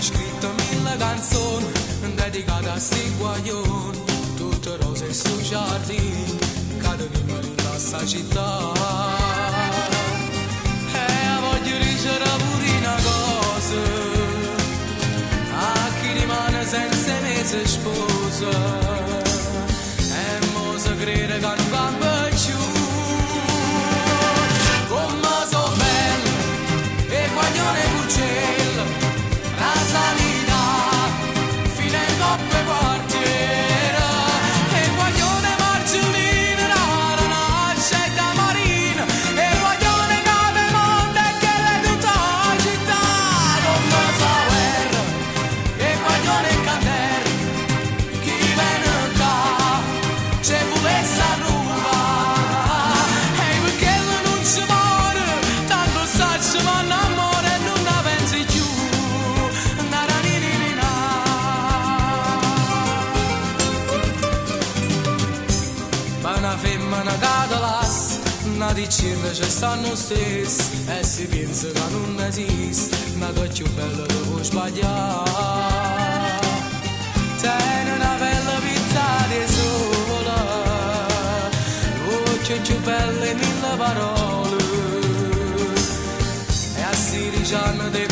Hanno scritto mille canzoni dedicate a sti guaglioni, tutte rose e stu giardino, che teniamo in sta città. E voglio dicere pure una cosa, a chi rimane senza me si sposa, e mo si crede che non cambia più. Come so bello e guaglione Purcell, la sanità fino in coppe quartiere, e guaglione Margellina, la nascita marina, e guaglione Capemonte e che le tutta la città. Come so guerra e guaglione Cater, chi viene qua ci volesse rubare, e perché non ci muore, tanto sa ci vanno amore e non la pensi più. Na ra ni ni ni na. Ma una femmina che te lascia, una dicina ci stanno stessi, e si pensa che non esiste, ma che più bella te può sbagliare. Tieni una bella vita di sola, voce più belle mille parole, e a 16 anni te